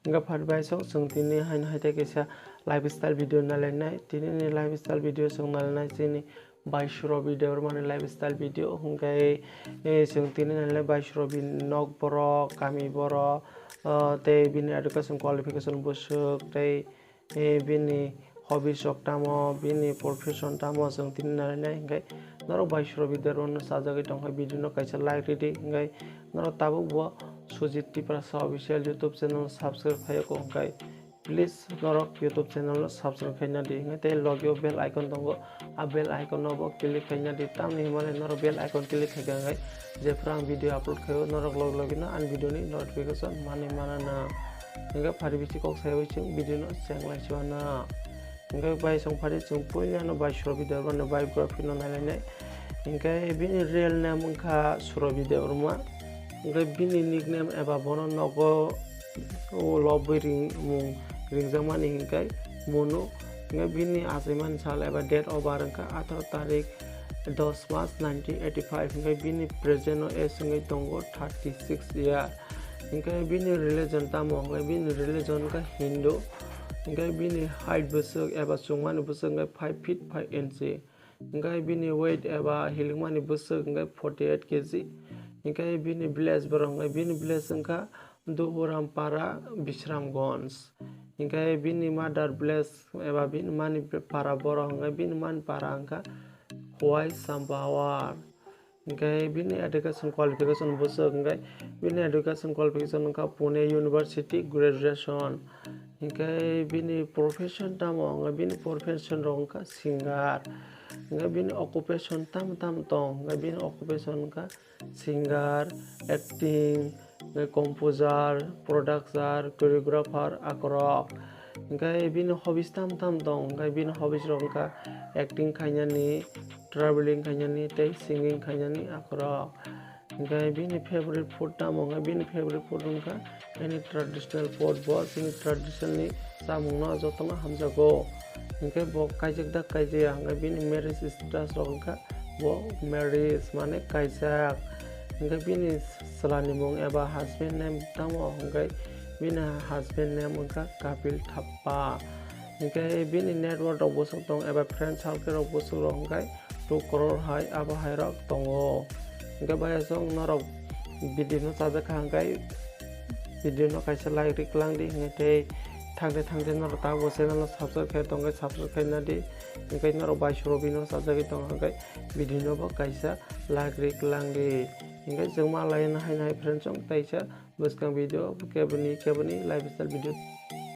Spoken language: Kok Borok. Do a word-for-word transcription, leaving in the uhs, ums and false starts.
Hingke phari bai song chwng tini haino hai tei kaisa lifestyle video nailainai. Tini ni lifestyle video chwng nailainai chini bai Surobi Debbarma ni lifestyle video. Hingke, eh, chwng tini nailai bai Surobi nok borok, kami borok, ah, tei bini education qualification bwswk tei, eh, bini hobbies rok tamo, bini profession tamo chwng tini nainai. Hingke norok bai Surobi Debbarma no sajagwi tongkha, video no kaisa like ridi. Hingke norok tabuk bo Sujit Tiprasa official YouTube channel subscribe khaiyoko hingke please norok YouTube channel no subscribe khaina di. Hingke tei logi o bell icon tongo, a bell icon no bo click khaina di. Tamni hwnmale norok bell icon click khaikha hingke jephru ang video upload khaio norok logi logi no ani video ni notification manwi manana. Hingke phari bisi kok saiwi chwng video no chenglai chuana. Hingke bai song phari chwng puila no bai Surobi Debbarma ni biography no nailainai. Hingke bini real name wngkha Surobi Debbarma. Hingke bini nickname eba bono nogo o lobwi ring-, mung ringjakmani hingke Monu. Hingke bini achaimani sal eba date of birth wngkha atharo tarik dos March nineteen eighty-five. Hingke bini present o age wngwi tongo thirty six year. Hingke bini religion tamo hingke bini religion wngkha Hindu. Hingke bini height bwswk eba chwngmani bwswk wngkha five feet five inch. Hingke bini weight eba hilikmani bwswk hingke forty eight K G. Hingke bini village borok hingke bini village wngkha Duhuram Para, Bisramganj. Hingke bini mother village eba bini mani para borok hingke bini mani para wngkha Huai Sambawar. Hingke bini education qualification bwswk hingke bini education qualification wngkha Pune University graduation. Hingke bini profession tamo hingke bini profession rok wngkha singer. Hingke bini occupation tamo tamo tong hingke bini occupation wngkha singer, acting, hingke composer, producer, choreographer akorok. Hingke bini hobbies tamo tamo tong hingke bini hobbies rok wngkha acting khainani, traveling khainani tei singing khainani akorok. Hingke bini favorite food tamo hingke bini favorite food wngkha any traditional food, bo chini traditional ni chamung no jotono hamjago. Hingke bo kaijak da kaijaya hingke bini marriage status rok wngkha bo marriage mane kaijak. Hingke bini chwla ni mung eba husband name tamo hingke bini husband name wngkha Kapil Thappa. Hingke bini net worth rok bwswk tong eba friend circle rok bwswk rok hingke two crore hai abo hai rok tongo. Hingke bai aswk norok video no chajak kha hingke video no kaisa like ri kwlang di hingke tei thangte thangte norok tabuk bo channel no subscribe khe tongkhe subscribe khaina di hingke norok bai Surobi no chajagwi tong hingke video no bo kaisa like ri kwlang di hingke chwng ma lai no hai nai friend chong taisa bwskang video keboni keboni lifestyle video.